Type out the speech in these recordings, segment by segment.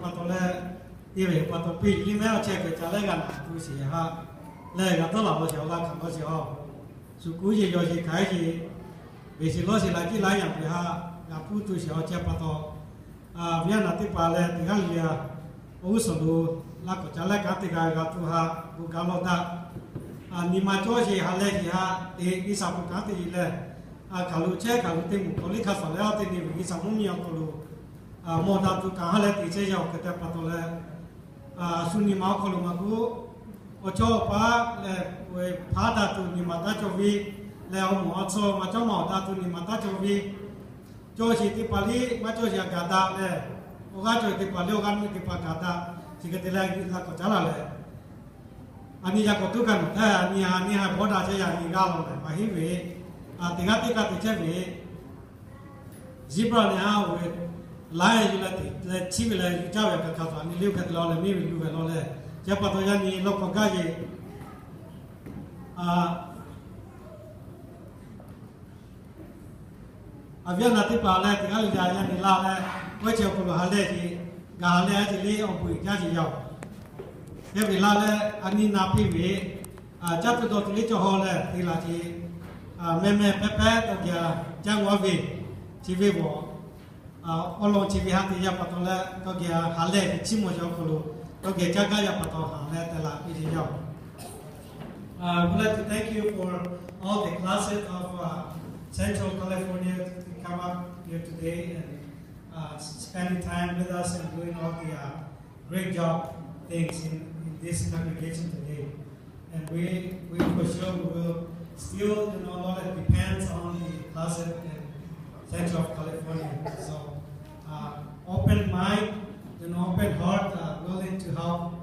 pa taw leh, teˇ ve pa taw piˇ liˇ mehˉ awˬ chehˇ k'ai ca leh g'a naˬ tuˬ sheˍ ha lehˬ, g'a tawˇ laˬ law sheˍ awˬ g'a hkanˍ law sheˍ a. Shu kuˉ yeˬ yawˬ sheˍ hkanˍ yeˍ sheˍ, beˬ sheˍ lawˇ sheˍ la jiˇ la yaꞈ ve ha, g'a puˇ tuˬ sheˍ awˬ chehˇ pa taw, viˉ naˬ teˇ hpaˍ leh teˇ g'aˇ le le a, awˬ g'uˇ suhˍ lo laˇ k'awꞈ ca leh kanˉ teˇ g'a g'a tuˬ ha, bon gaˬ law daꞈ. Nyi ma cawˇ sheˍ ha lehˬ sheˍ ha, teꞈ G'uiˬsha bon kanˉ teˇ le leh, hkaˍ lo chehˇ hkaˍ lo teˇ moˍ hk'aw liˇ hk'a shuˍ leh a teˇ nyi ve G'uiˬsha mvuhˇmiˬ awˬ hk'aw lo mawˬ daꞈ tuˬ kaꞈ ha lehˬ teꞈ chehˇ yaˇ awˬ hk'e te pa taw leh, shu nyi ma awˬ hk'aw lo maˇ k'oˆ, awˬ chawˇ awˬ paˉ leh, hpaˉ daꞈ tuˬ nyi ma taˇ cawˬ ve leh, awˬ moˍ awˬ tcuh maˇ cawˇ ma awˬ daꞈ tuˬ nyi ma taˇ cawˬ ve, cawˇ sheˍ teˇ hpaˍ liˇ maˇ cawˇ sheˍ a gaˬ daꞈ leh, awˬ g'aˇ cawˬ teˇ hpaˍ liˇ awˬ g'aˇ nuˇ teˇ hpaˍ gaˬ daꞈ, chi hk'e te leh g'a k'awꞈ caˉ laˬ leh, a nyi yaꞈ k'awꞈ tuˉ kaꞈ nawˬ htaˇ a nyi ha nyi ha bawˇ daꞈ chehˇ yaꞈ nyi g'a law leh maˇ heˆ ve, teˇ g'aˇ teˇ g'aˇ te chehˇ ve, zebra lehˬ ha oˬ ve, laiˉ yuˬ leh teꞈ leh chiˇ ve leh yuˬ caˇ ve a kaꞈ hk'a tawˍ a nyi liˇ hk'e te law leh miˇ ve luˬ ve law leh, chi pa taw yaˇ nyi lawˇ k'awꞈ gaˇ yeˬ a viˉ naˬ teˇ hpaˍ leh teˇ g'aˇ le le yaˇ nyi la leh, awˬ chehˇ awˬ hk'aw lo ha lehˬ sheˍ, gaˬ ha lehˬ a ciˉ liˇ awˬ bon uiˍ jaˇ sheˍ yaˇ oˬ. Hk'e ve la leh a nyi na piˇ ve, caˇ tuˬ dawˬ tuˬ liˇ cawˬ haw leh te laˬ sheˍ, meh meh pehˉ pehˉ tawˇ geh a caˇ g'awˇ ve, chi ve vawˬ awˬ lawn chi ve ha te yaˇ pa taw leh tawˇ geh a ha lehˬ ve chiˇ mawˬ sheˍ awˬ hk'aw lo, tawˇ geh caˇ gaˇ yaˇ pa taw ha leh te laˬ piˇ sheˍ yaˇ oˬ. I would like to thank you for all the classes of uh, Central California to come up here today and uh, spending time with us and doing all the uh, great job things in, in this congregation today. And we, we for sure we will still, you know, a lot of depends on the classes in Central California. So uh, open mind and open heart, uh, willing to help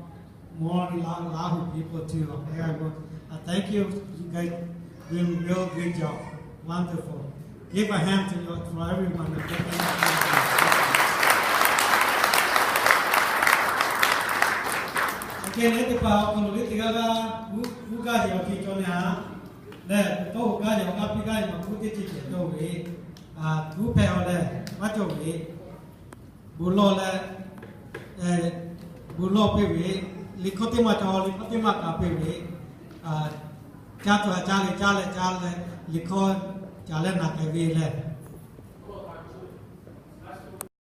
more Lahu people too. Okay, I will. Uh, thank you. You guys doing real good job. Wonderful. Give a hand to your, for everyone. Okay, next teˇ hpaˍ awˬ hk'aw lo teˇ g'aˇ g'aˇ g'uˇ gaˇ yeˬ awˬ hk'e cawˬ ve ha lehˬ, tawˇ g'uˇ gaˇ yeˬ awˬ g'aˇ piˇ gaˇ yeˬ maˇ g'uˇ teˇ ceuˬ ceuˬ cawˬ ve, g'uˇ hpehꞈ a leh maˇ cawˬ ve, bon lawˬ leh, bon lawˬ piˇ ve, liꞈ hkawˇ teˇ maˇ cawˬ, liꞈ hkawˇ teˇ maˇ k'a piˇ ve, caˇ tuˬ a caˇ leh caˇ leh caˇ leh liꞈ hkawˇ ca leh naˬ k'ai ve leh,